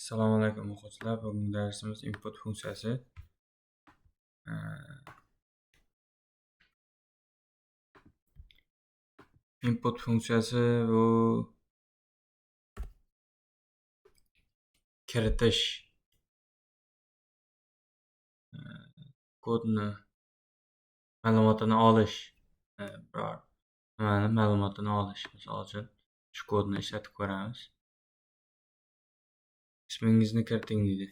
Assalomu alaykum, o'quvchilar. Bugungi darsimiz input funksiyasi. Input funksiyasi bu kiritish, kodni ma'lumotini olish, biror nimani ma'lumotini olish. Misol uchun, shu kodni ishlatib ko'ramiz. Ismingizni kiriting deydi.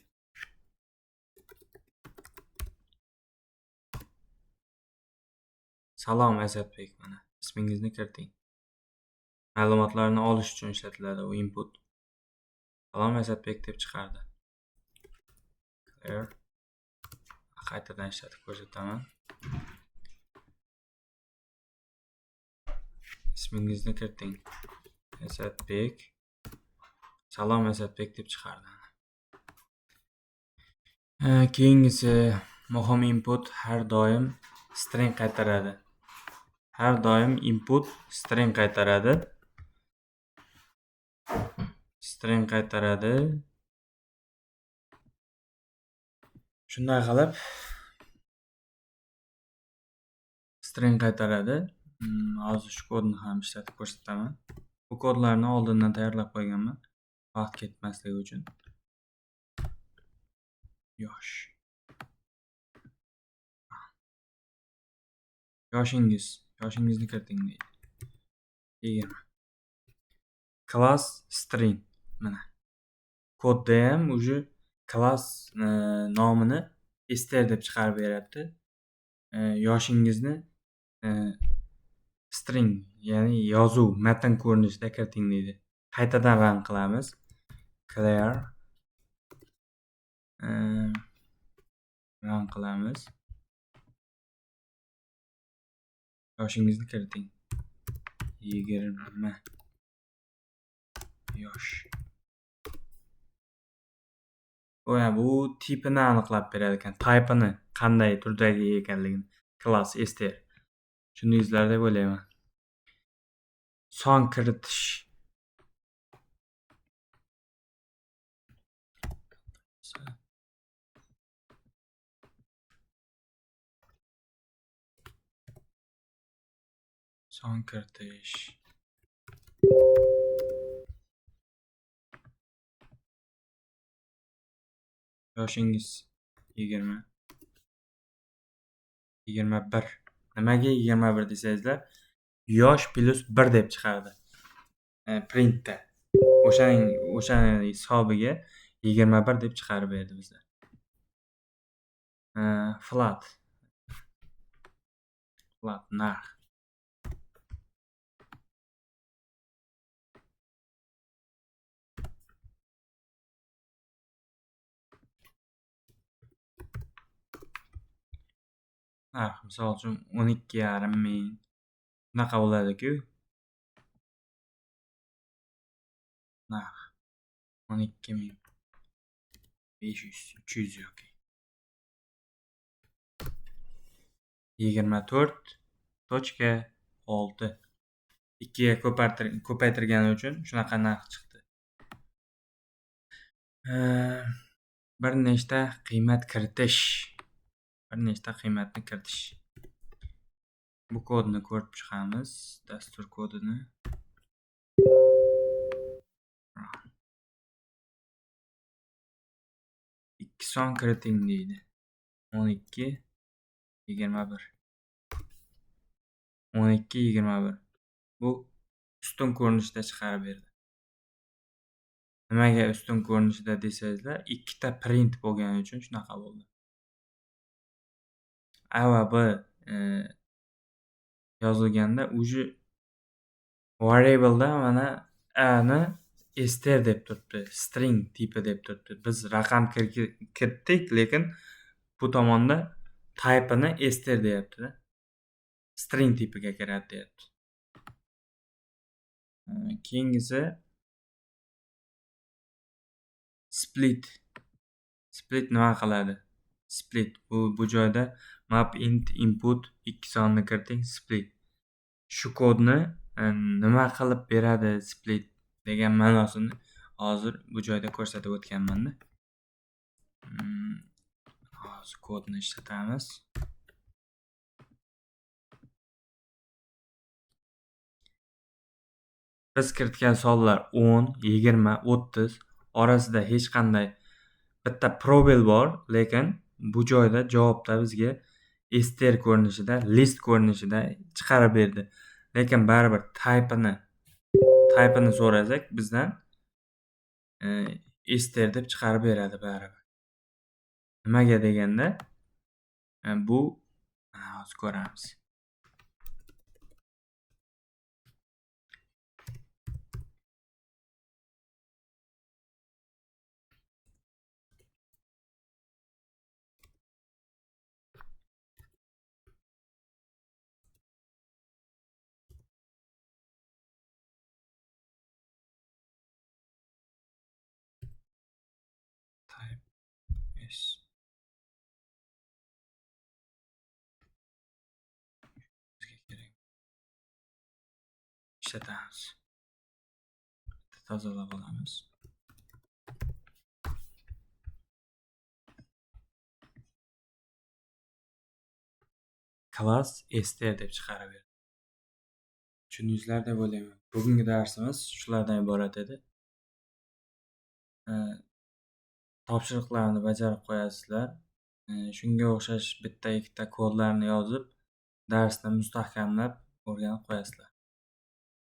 Salom, Asadbek, mana ismingizni kiriting. Ma'lumotlarni olish uchun ishlatiladi u input. Salom, Asadbek deb chiqardi. Clear. Qaytadan ishlatib ko'rsataman. Ismingizni kiriting. Asadbek. Salom, Asadbek deb chiqardi. Keyingisi muhim input har doim string qaytaradi. Har doim input string qaytaradi. String qaytaradi. Shunday qilib string qaytaradi. Hozir shu kodni ham ishlatib ko'rsataman. Bu kodlarni oldindan tayyorlab qo'yganman, vaqt ketmasligi uchun. Yosh. Yoshingiz, yoshingizni kiriting deydi. 20. Class string mana. Kodda ham уже class nomini str deb chiqarib beryapti. Yoshingizni string, ya'ni yozuv, matn ko'rinishida kiriting deydi. Qaytadan run qilamiz. Clear. Run qilamiz. Yoshingizni kiriting. 20 yosh. Bu tipini aniqlab berar ekan. Type'ini qanday turdagi ekanligini. Class str. Tushundingizlar deb o'ylayman. Son kiritish. Son kiritish. Yoshingiz 20. 21. Nimaga 21 desangizlar, yosh plus 1 deb chiqardi. Printda. O'shaning hisobiga 21 deb chiqarib berdi bizga. Float. Float narx. Narx misol uchun 12,5 ming. Shunaqa bo'ladi-ku. Narx 12 500, 300 yoki 24.6. 2 ga ko'paytirgani uchun shunaqa narx chiqdi. Bir nechta qiymat kiritish. Bir nechta qiymatni kiritish. Bu kodni ko'rib chiqamiz, dastur kodini. 2 son kiriting deydi. 12, 21. 12, 21. Bu ustun ko'rinishda chiqarib berdi. Nimaga ustun ko'rinishida desangizlar, ikkita print bo'lgani uchun shunaqa bo'ldi. A va B yozilganda уже variable'da mana A ni str deb turibdi, string tipi deb turibdi. Biz raqam kiritdik, lekin bu tomonda type'ini str deyapti-da. String tipiga kiradi deyapti. Keyingisi split. Split nima qiladi? Split bu joyda map int input 2 sonni kiriting, split. Shu kodni nima qilib beradi split degan ma'nosini Hozir bu joyda ko'rsatib o'tganman-da. Hozir kodni ishlatamiz. Biz kiritgan sonlar 10, 20, 30 orasida hech qanday bitta пробел bor, lekin bu joyda javobda bizga str ko'rinishida, list ko'rinishida chiqarib berdi. Lekin baribir type'ini so'rasak bizdan str deb chiqarib beradi baribir. Nimaga deganda, bu hozir ko'ramiz. Type S. Bizga kerak. Ishlatamiz. Bitta tozalab olamiz. Class str deb chiqarib berdi. Tushundingizlar deb o'ylayman. Bugungi darsimiz shulardan iborat edi. Topshiriqlarni bajarib qo'yasizlar. Shunga o'xshash bitta ikkita kodlarni yozib, darsni mustahkamlab o'rganib qo'yasizlar.